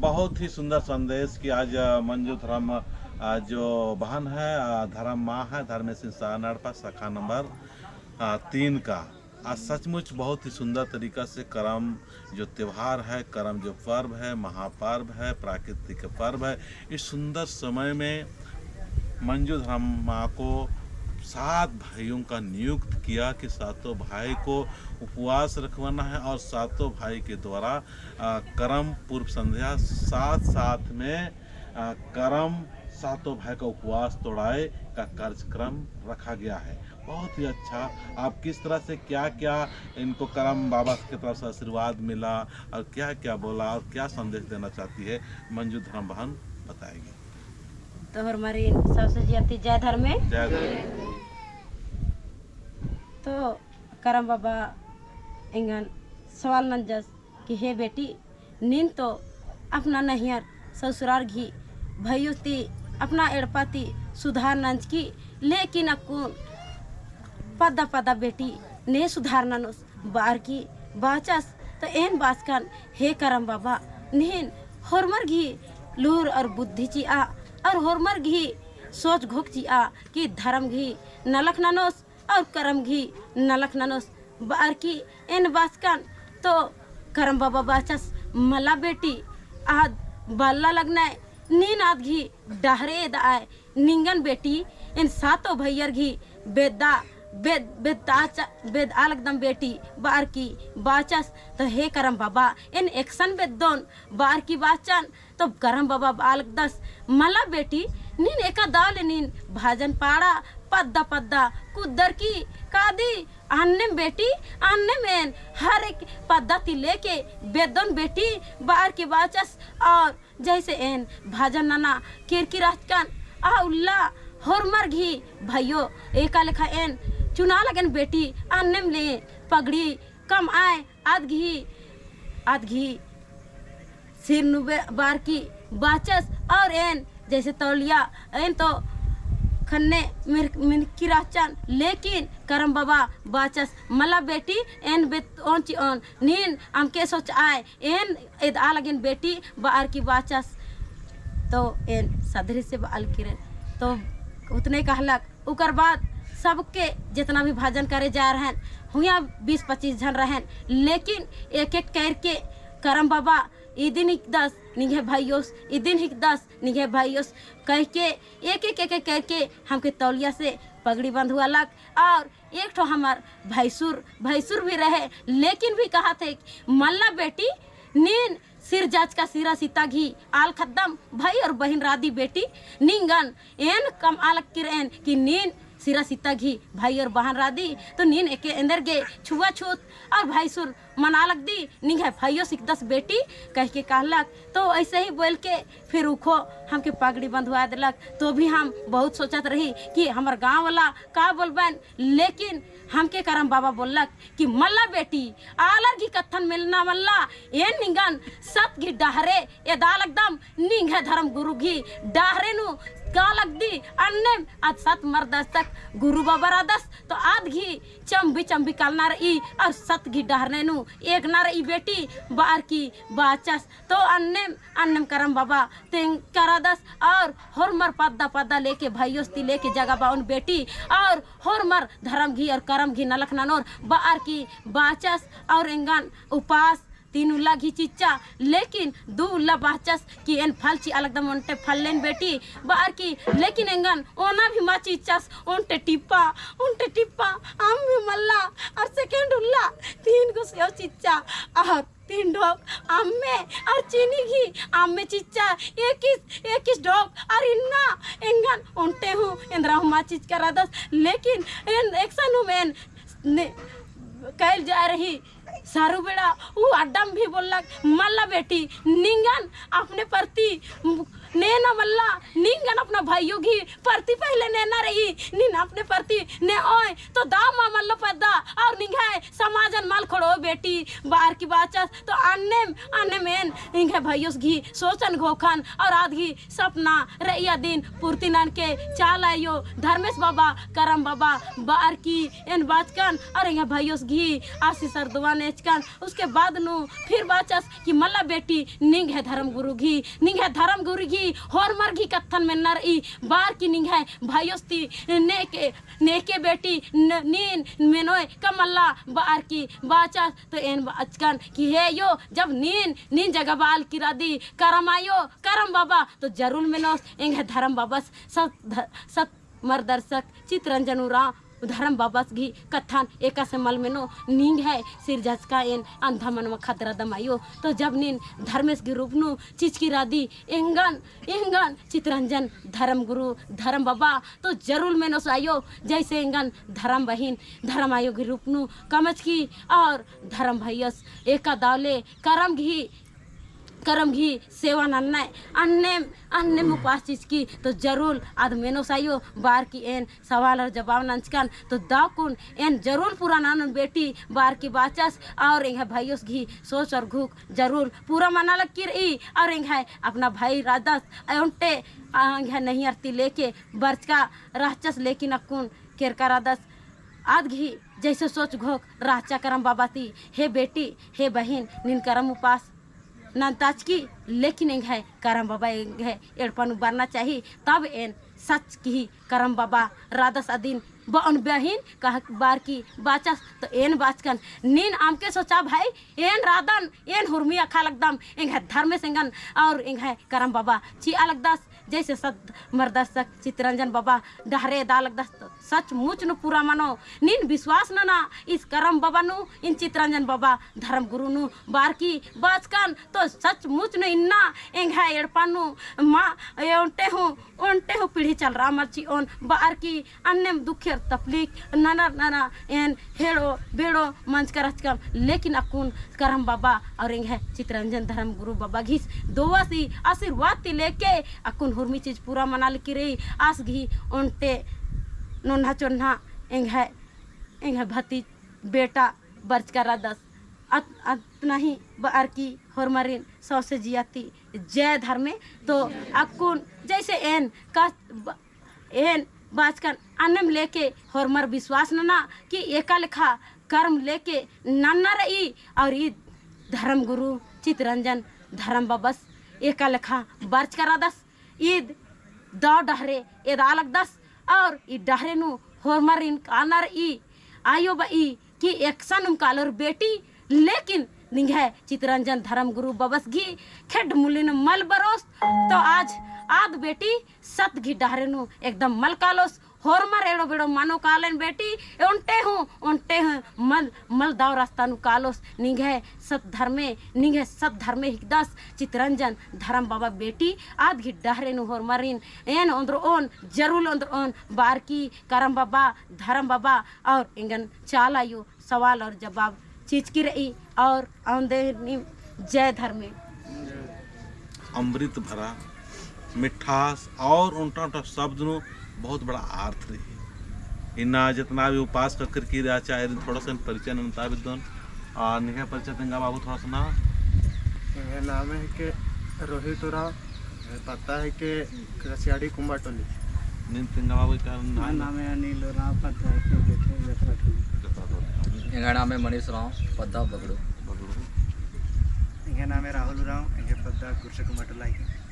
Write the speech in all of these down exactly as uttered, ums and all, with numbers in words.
बहुत ही सुंदर संदेश कि आज, अ, मंजू धर्म, अ, जो बहन है, अ, धर्म माँ है, धर्मेसिन सरना एड़पा शाखा नंबर, अ, तीन का। आज सचमुच बहुत ही सुंदर तरीका से करम जो त्योहार है, करम जो पर्व है, महापर्व है, प्राकृतिक पर्व है, इस सुंदर समय में मंजू धर्म माँ को सात भाइयों का नियुक्त किया कि सातों भाई को उपवास रखवाना है और सातों भाई के द्वारा, अ, करम पूर्व संध्या साथ साथ में, अ, करम सातों भाई का उपवास तोड़ाए का कार्यक्रम रखा गया है। बहुत ही अच्छा। आप किस तरह से क्या-क्या इनको करम बाबा की तरफ से आशीर्वाद मिला और क्या-क्या बोला और क्या संदेश देना चाहती है, मंजू धर्म बहन बताएगी। तो होरमारिन सबसे जिया ती जय धर्मे। जय धर्मे। तो करम बाबा एंगन सवाल नंजस कि हे बेटी, नीन तो अपना नैहर ससुरार गही भइयोस ती अपना एड़पा ती सुधार नंजकी, लेकिन अक्कुन पद्दा पद्दा बेटी ने सुधार ननोस बअर की बाचस। तो एन बाचकन हे करम बाबा, नीन होरमर गही लूर और बुद्धि चिआ और होरमर गही सोच घोख चिआ कि धर्म गही नलख ननोस और करम गही नलख ननोस बअर की एन बाचकन। तो करम बाबा बाचस, मला बेटी, आद बल्ला लगनय, नीन आद गही डहरे एदआय। निंगन बेटी, एन सातो भैयर गही बेद्दा, बेद-, बेद्दा च-, बेद्दा लगदम बेटी बअर की बाचस। तो हे करम बाबा, एन एकसन बेद्दोन बअर की बाचन। तो करम बाबा बआ लगदस, मला बेटी, नीन एका दव ले नीन भजन पाड़ा पद्दा पद्दा कुद्दर की कादी अन्नेम बेटी, अन्नेम एन हर एक पद्दा ती लेके बेद्दोन बेटी बअर की बाचस। और जैसे एन भजन नना केरकी रहचकन, आ उल्ला होरमर गही भइयो एका लेखा एन चुना लगेन बेटी, अन्नेम ले पगड़ी कमआय, आद गही, आद गही सिर नू बे-, बअर की बाचस। और एन जैसे तौलिया, एन तो खन्ने मिर-, मिनकी रहचन, लेकिन करम बाबा बाचस, मला बेटी, एन बेद्दोन चिओन, नीन अमके सोचआय, एन एदआ लगेन बेटी बअर की बाचस। तो एन सदरी से बआ लगी रएन। तो उतने कहलक, उकर बाद सबके जितना भी भजन करे जा रहेन, हुइया बीस पच्चीस झन रहेन, लेकिन एक एक करके करम बाबा इदिन हिकदस निंग्है भइयोस, इदिन हिकदस निंग्है भइयोस कहिके एक एक एक एक करके हमके तौलिया से पगड़ी बंधुआलक। और एक ठो हमर भैसुर, भैसुर भी रहे, लेकिन भी कहत हे, मल्ला बेटी, नीन सिर जाचका सिरा सिता गही आल खद्दम भाई और बहिन रादी बेटी, निंगन एन कमआ लगी रएन कि नीन सिरा सिता गही भाई और बहन रादी, तो नीन एके एन्देर गे छुआछूत और भैसुर मना लगदी, निंग्है भइयोस हिकदस बेटी, कहिके कहलक। तो ऐसे ही बोल के फिर उखो हमके पगड़ी बंधुआ देलक। तो भी हम बहुत सोचत रही कि हमर गाँव वाला का बोलबेन, लेकिन हमके करम बाबा बोललक कि मल्ला बेटी, आलर गही कत्थन मेलना मल्ला, एन निंगन सत गही डहरे एदा लगदम, निंग्है धर्म गुरु गही डहरे नू का लगदी, अन्नेम आद सत मर्दस तक गुरु बाबा रअदस, तो आद गही चम्बी चम्बी कालना रई और सत गही डहरे नू एकना रई बेटी बअर की बाचस। तो अन्नेम, अन्नेम करम बाबा तेंगका रअदस और होरमर पद्दा पद्दा लेके, भइयोस ती लेके जगाबाओन बेटी, और होरमर धरम गही और करम गही नलख ननोर बअर की बाचस। और एंगन उपास तीन उल्ला गही चिच्चा, लेकिन दू उल्ला बाचस कि एन फल चिआ लगदम ओन्टे फल लेन बेटी बअर की, लेकिन एंगन ओना भी मा चिच्चस, ओन्टे टिप्पा, ओन्टे टिप्पा, अम्म भी मल्ला, और second उल्ला तीन गो सेव चिच्चा, और तीन ढोक अम्मे और चीनी घी अम्मे चिच्चा, एकिस, एकिस ढोक और इन्ना एंगन ओन्टे हूँ एन्दरा हूँ मा चिच्चका रअदस, लेकिन एन एकसन हूँ एन ने-, कैल जा रही सारू बेड़ा ऊ अड्डम भी बोललक, मल्ला बेटी, निंगन अपने प्रति नेना मल्ला, निंगन अपना भइयो गही परती पहिले नेना रई, नीन अपने परती नेओय, तो दाव मा मल्लो पद्दा, और निंग्है समाजन मल खोड़ो बेटी, बअर की बाचस, तो अन्नेम, अन्नेम एन, निंग्है भइयोस गही सोचन घोखन, और आद गही सपना रई अदिन पूर्ति ननके चाला आयो, धर्मेस बाबा, करम बाबा, बअर की एन बाचकन, और एंग्है भइयोस गही आशीष और दुआ नेचकन, उसके बाद नू फिर बाचस कि मल्ला बेटी निंग्है धर्म गुरु गही, निंग्है धर्म गुरु गही, होरमर गही कत्थन मेन्ना रई, बअर की निंग्है भइयोस ती नेके, नेके बेटी न-, नीन मेनोय का मल्ला बअर की बाचस, तो एन बाचकन कि हे आयो, जब नीन, नीन जगह बाल किरादी, करम आयो, करम बाबा, तो जरूर मेनोस, एंग्है धर्म बाबस सत ध-, सत मार्गदर्शक चितरंजन उराँव धर्म बाबस गही कत्थन एकासे मल मेनो, निंग्है सिरजचका एन अंधा मनवा खतरा दम आयो। तो जब नीन धर्मेस गही रूप नू चिचकी रअदी, एंगन, एंगन चितरंजन धर्म गुरु, धर्म बाबा, तो जरूर मेनोस आयो, जैसे एंगन धर्म बहिन, धर्म आयो गही रूप नू कमचकी और धर्म भइयस एका दव ले करम गही करम गही सेवा नन्नय, अन्नेम, अन्नेम उपास चिचकी, तो जरूर आद मेनोस आयो, बअर की एन सवाल और जवाब नंजकन, तो दव कुन एन जरूर पूरा ननोन बेटी, बअर की बाचस, और एंग्है भइयोस गही सोच और घुख जरूर पूरा मना लगी रई, और एंग्है अपना भई रअदस, ओन्टे, आ, एंग्है नैहर ती लेके बरचका रहचस, लेकिन अक्कुन केरका रअदस, आद गही जैसे सोच घोख रहचा करम बाबा ती, हे बेटी, हे बहिन, नीन करम उपास नन्ताचकी, लेकिन एंग्है करम बाबा एंग्है एड़पा नू बरना चाही, तब एन सच गही करम बाबा रअदस अदिन बओन बहिन, कह बअर की बाचस, तो एन बाचकन, नीन अमके सोचा भाई, एन रअदन, एन हुरमी अख़ा लगदम, एंग्है धर्मेस एंगन और एंग्है करम बाबा चिआ लगदस, जैसे सत मार्गदर्शक चितरंजन बाबा डहरे एदा लगदस, तो सचमुच नू पूरा मनो। नीन विश्वास नना, इस करम बाबा नू, इन चितरंजन बाबा, धर्म गुरु नू, बअर की बाचकन, तो सचमुच नू इन्ना एंग्है एड़पा नू, मा, ए ओन्टे हूँ, ओन्टे हूँ पीढ़ी चलरआ मल चिओन, बअर की अन्नेम दुखेर तपलीक ननर नना एन हेड़ो बेड़ो मंजका रहचकम, लेकिन अक्कुन करम बाबा और एंग्है चितरंजन धर्म गुरु बाबा गही दोवस ही आशीर्वाद ती लेके अक्कुन हुरमी चीज पूरा मना लगी रई। आस गही ओन्टे नोन्हा चोन्हा एंग्है, एंग्है भतीज बेटा बरचका रअदस। अत-, अतना ही बअर की होरमारिन सौंसे जिया ती जय धर्मे। तो अक्कुन जैसे एन का ब-, एन बाचकन अन्नेम लेके होरमर विश्वास नना कि एका लेखा कर्म लेके नन्ना रई। और ई धर्म गुरु चितरंजन धर्म बबस एका लेखा बरचका रअदस। ईद दव डहरे एदा लगदस और ई डहरे नू होरमारिन कानर ई आयो बई कि एकसनुम कालोर बेटी, लेकिन निंग्है चितरंजन धर्म गुरु बबस गही खेड्ड मुलिन मल बरोस। तो आज आद बेटी सत गही डहरे नू एकदम मल कालोस। होरमर एड़ो बेड़ो मनो कालेन बेटी, ओन्टे हूँ, ओन्टे हूँ मल, मल दव रास्ता नू कालोस। निंग्है सत धर्मे, निंग्है सत धर्मे हिकदस चितरंजन धर्म बाबा बेटी, आद गही डहरे नू होरमारिन एन ओन्द्रओन, जरूर ओन्द्रओन, बअर की करम बाबा, धर्म बाबा और एंगन चाला आयो सवाल और जवाब चिचकी रई। और औंदे नीम जय धर्मे। अमृत भरा मिठास और ओन्टा ओन्टा शब्द नू बहुत बड़ा अर्थ रई। इन्ना जितना भी उपास ककर की रहा, चाहे थोड़ा सा परिचय नन्ता बिद्दोन। आ, निंग्है परिचय तेंगा बाबू थोड़ा सा ना। एंग्है नामे हिके रोहित उराँव, एंग्है पद्दा हिके कसियाड़ी कुम्बा टोली। नीन तेंगा बाबू का नाम? नामे अनिल उराँव, पद्दा हिके बेठे, बेठे, बेठे। एंग्है नामे मनीष उराँव, पद्दा बगड़ू। बगड़ू। एंग्है नामे राहुल उराँव, एंग्है पद्दा कुर्से कुम्बा टोला हिके।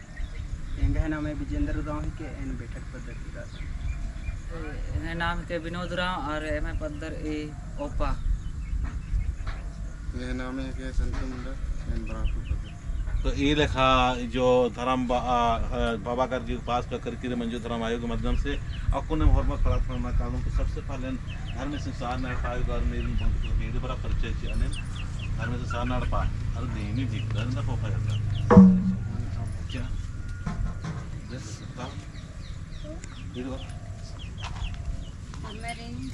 एंग्है नामे विजेंद्र उराँव हिके, एन बेठक पद्दा ती रअदन। एंग्है नाम हिके विनोद उराँव और एम्है पद्दा रई ओपा। एंग्है नामे हिके संतु मुंडा, एन बरापुर पद्दा। तो ई लेखा जो धर्म बा-, आ, आ, बाबा कर जी उपास कर करके रे मंजू धर्म आयोग के माध्यम से अक्कुन होरमर प्रार्थना ना कालम तो सबसे पहले धर्म संसार ना पाए और मेरी, मेरी बड़ा परिचय चिअन। धर्म संसार ना पाए और नेमी भी धर्म ना पोखा जाता। क्या?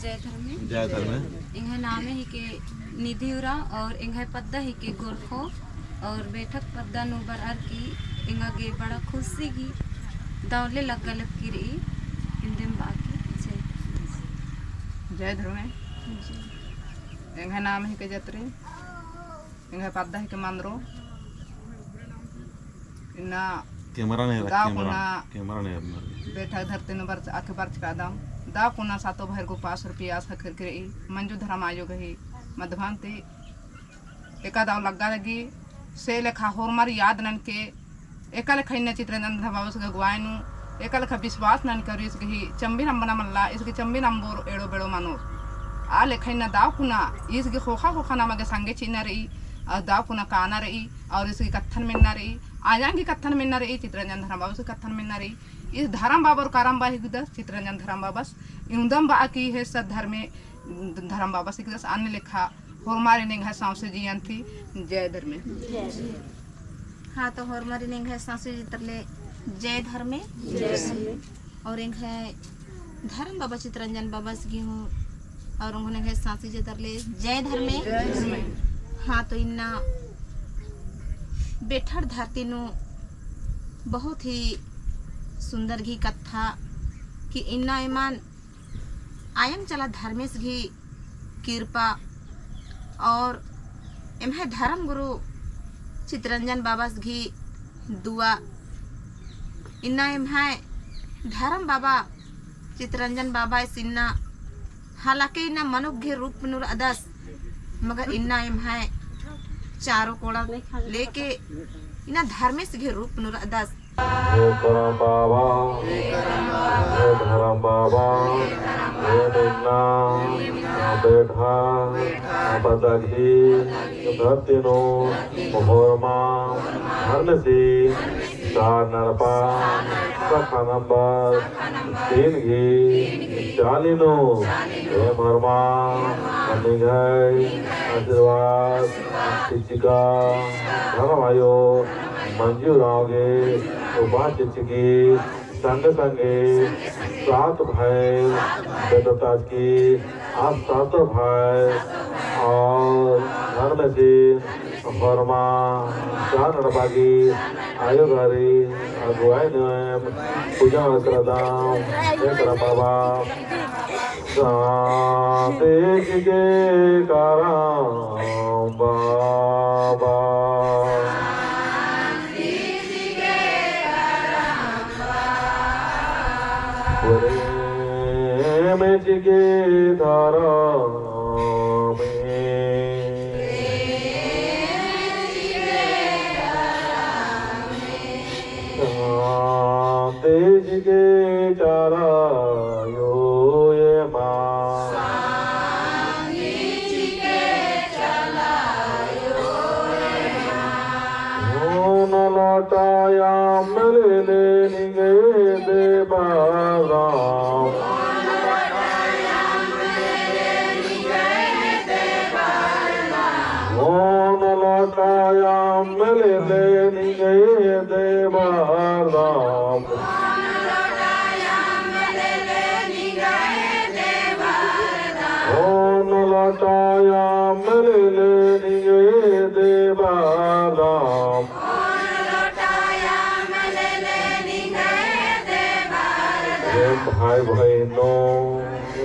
जय धर्मे। जय धर्मे। एंग्है नामे हिके निधि उराँव और एंग्है पद्दा हिके गोरखो। और बैठक पद्दा नू बरअर की एंगा गे बड़ा खुशी गही दव ले लग्गा लगी रई। इन्देम बआ की जय। जय धर्मे। जय। एंग्है नाम हिके जतरी, एंग्है पद्दा हिके मंदरो। इन्ना कैमरा नहीं रख, दव कैमरा, कुना कैमरा नहीं रखना। बैठक धरती नू बरच-, आके बरचकादम। दव कुना सातो भैर गो पाँच रुपया आस ख़क्खरकी रई, मंजू धर्म आयो गही मधुबन ती एका दव लग्गा लगी, से लेखा होरमर याद ननके, एका लेखा इन्ना चितरंजन धर्म बाबस गे अगुवाई नू, एका लेखा विश्वास ननके और ईस गही चम्बिन अम्बना मल्ला, ईस गही चम्बिन अम्बोर एड़ो बेड़ो मनो। आ लेखा इन्ना दव कुना, ईस गही ख़ोख़ा ख़ोख़ा नमा गे संगे चिअना रई, और दव कुना काना रई, और ईस गही कत्थन मेन्ना रई, आयंग गही कत्थन मेन्ना रई, चितरंजन धर्म बाबस गही कत्थन मेन्ना रई, ईस धर्म बाबर करम बा हिकदस, चितरंजन धर्म बाबस, इवंदम बआ की हे सत धर्मे धर्म बाबस हिकदस, अन्ने लेखा होरमारिन एंग्है सौंसे जिया ती जय धर्मे। हाँ, तो होरमारिन एंग्है सौंसे जिया तरले जय धर्मे। जय धर्मे। और एंग्है धर्म बाबा चितरंजन बाबस गे हूँ, और उन्होंने एंग्है सौंसे जिया तरले जय धर्मे। जय धर्मे। हाँ, तो इन्ना बैठक धरती नू बहुत ही सुंदर गही कत्था कि इन्ना एमन आयंग चला धर्मेस गही किरपा और एम्है धर्म गुरु चितरंजन बाबस गही दुआ। इन्ना एम्है धर्म बाबा चितरंजन बाबस इन्ना हालांकि इन्ना मनुख गही रूप नू रअदस, मगर इन्ना एम्है चारो कोड़ा लेके इन्ना धर्मेस गही रूप नू रअदस। हे धर्म बाबा, हे धर्म बाबा, हे निन्ना बैठक पद्दा गही धरती नू होरमा धर्मेसी सारना एड़पा शाखा नंबर तीन गही चाली नू एम होरमा निंग्है आशीर्वाद चिच्चका धर्म आयो मंजू उराँव गे उपास चिच्चकी संगे संगे सात भाई बेदताचकी आ सात भाई और धर्मेसी होरमा सारना एड़पा गही आयो गही अगुवाई नू एम पूजा करदम। हे धर्म बाबा, शांति चिके धर्म बाबा। प्रेम चिके धर्मे। शांति चिके चाला आयो एमा। ओन लोटा अम्म लेले निंग्है दे बरदम। ओन लोटा अम्म लेले निंग्है दे बरदम। ओन लोटा अम्म लेले निंग्है दे बरदम। एम भाई बहिनो,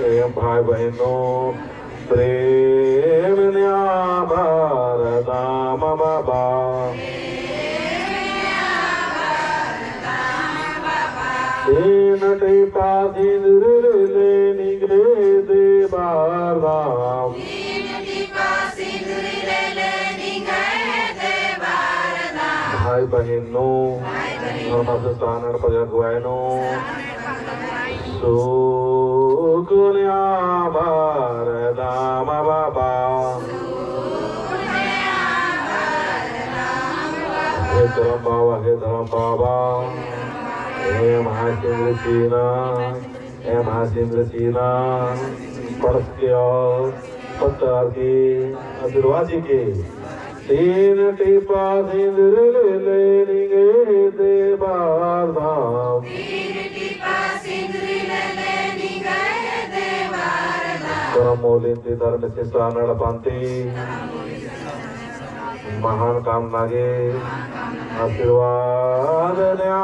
एम भाई बहिनो, प्रेम नू आ बरदम बाबा। तीन टीपा सिंदूर लेले निंग्है दे बरदम। भाई बहिनो, धर्मेस सारना एड़पा गही अगुवाई नू सुकुन आ बरदम बाबा। हे धर्म बाबा, हे धर्म बाबा, एम्है सिंदूर चिअना, एम्है सिंदूर चिअना, परस के और पत्तर की आशीर्वाद चिके। तीन टीपा सिंदूर लेले निंग्है दे बरदम। करम मूलिन ती धर्मेस सारना एड़पन ती। महान काम नगे आशीर्वाद नेआ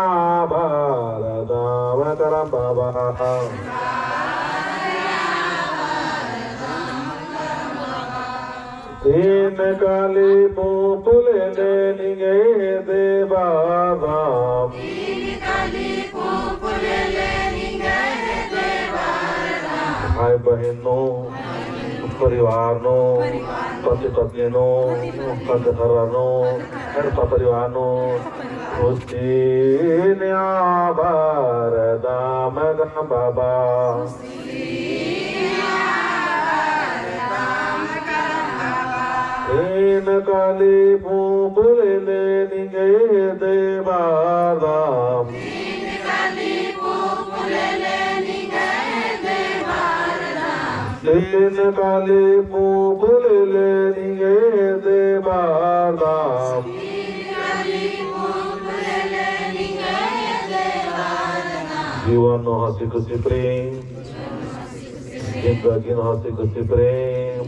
बरदम करम बाबा। तीन काली पूंप लेले निंग्है हेद्दे बरदम। भाई बहिन नू, परिवार नू, पति पत्नी नू, पति घरर नू, एड़पा परिवार नू, खुशी नेआ बरदम करम बाबा। तीन काली पूंप लेले निंग्है हेद्दे बरदम। तीन काली पूंप लेले निंग्है हेद्दे बरदम। जीवन नू हँसी खुशी प्रेम, जिंदगी नू हँसी खुशी प्रेम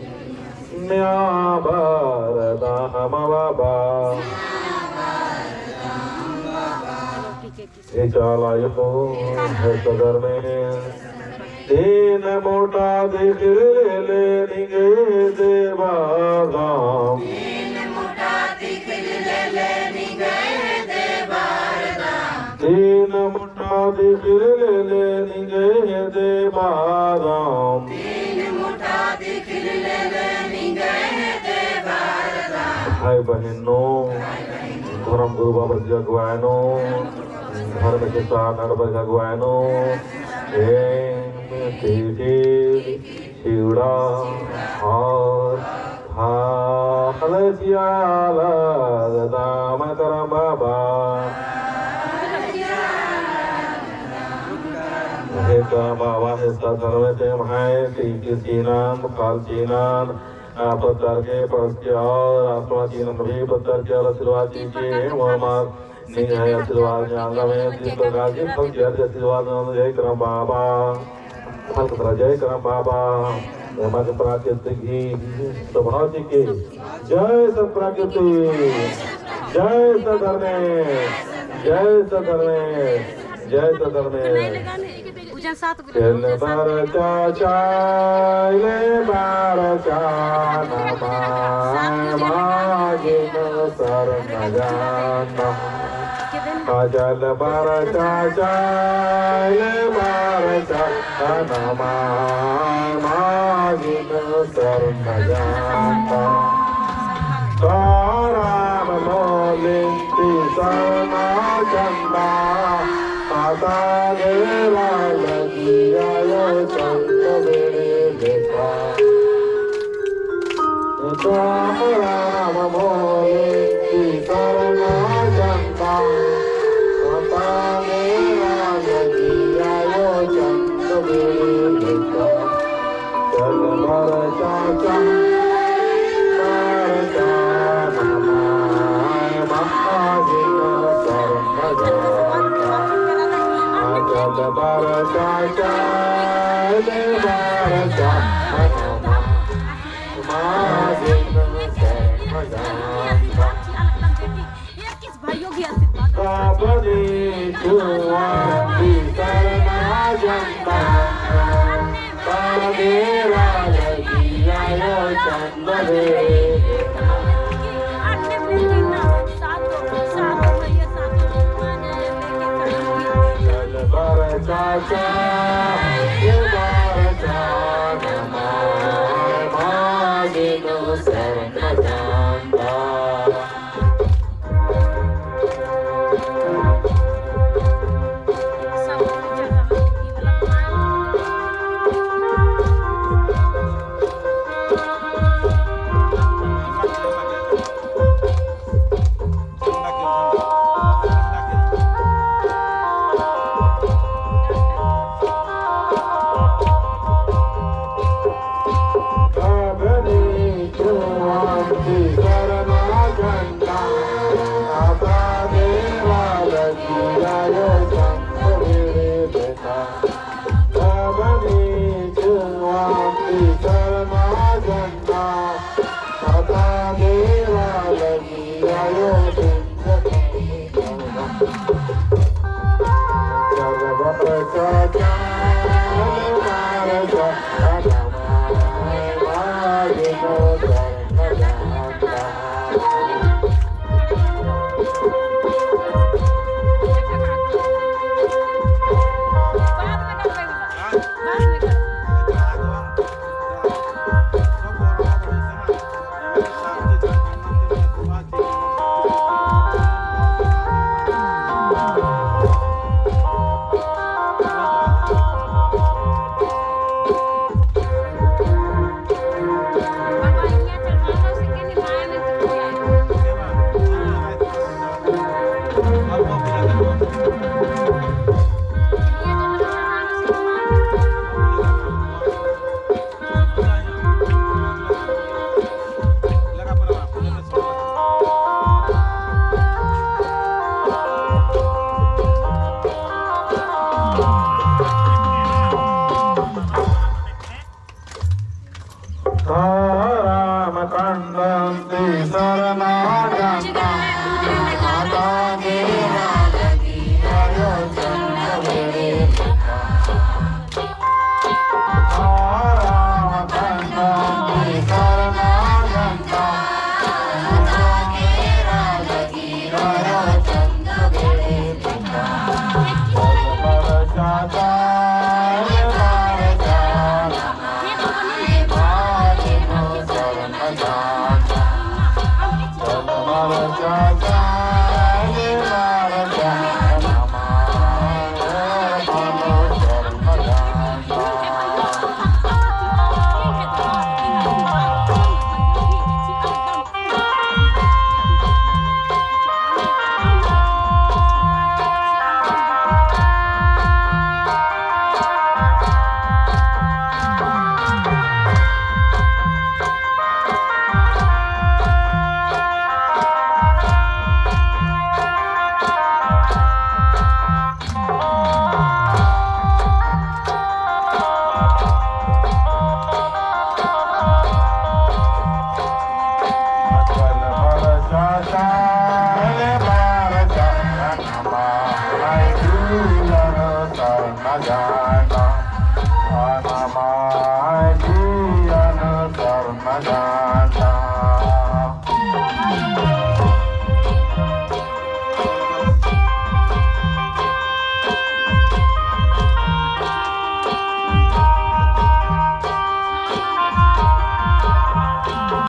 नेआ बरदम बाबा। ए चाला आयो, हे सदर में तीन मोटा दिखिल लेले निंग्है हेद्दे बरदम। तीन मोटा दिखिल लेले निंग्है हेद्दे बरदम। भाई बहिन नू, धर्म गुरु बाबर की अगुवाई नू, धर्म के साथ नड़बर की अगुवाई नू, एम, तिखिल, चिउड़ा और फल चिआ लगदम करम बाबा। हे करम बाबा, हे सदर में ते एम्है तिखिल चिअनन, फल चिअनन, आ पत्तर के परस के और आत्मा चिअनन भी पत्तर के और आशीर्वाद चिके, हे मोर माँ निंग्है आशीर्वाद नेआ लगदम, तीन प्रकार के फल चिअर के आशीर्वाद नेआ लगदम, जय करम बाबा। फल के तरह जय करम बाबा। एमा के प्राकृतिक ही स्वभाव चिके। जय सत प्राकृतिक, जय सत धर्मेस, जय सत धर्मेस, जय सत धर्मेस। पूजन सात चल बरचा चाले बरचा नम्है माजिन सरना जान्दा। चल बरचा चाले बरचा नम्है माजिन सरना जान्दा। ताराम मोलिन ती सरना जान्दा। आता गेरा लगी आयो चंद बेड़े लेखा। ताराम मोलिन ती सरना जान्दा। आता गेरा लगी आयो चंद बेड़े लेखा। चल बरचा चाले बरचा नम्है माजिन सरना जान्दा। चल बरचा चाले बरचा नम्है माजिन सरना जान्दा। अपनी छुआ ती सरना जान्दा। तागेरा लगी आयो चंद बेड़े। चल बरचा चाले बरचा नम्है माजिन सरना जान्दा।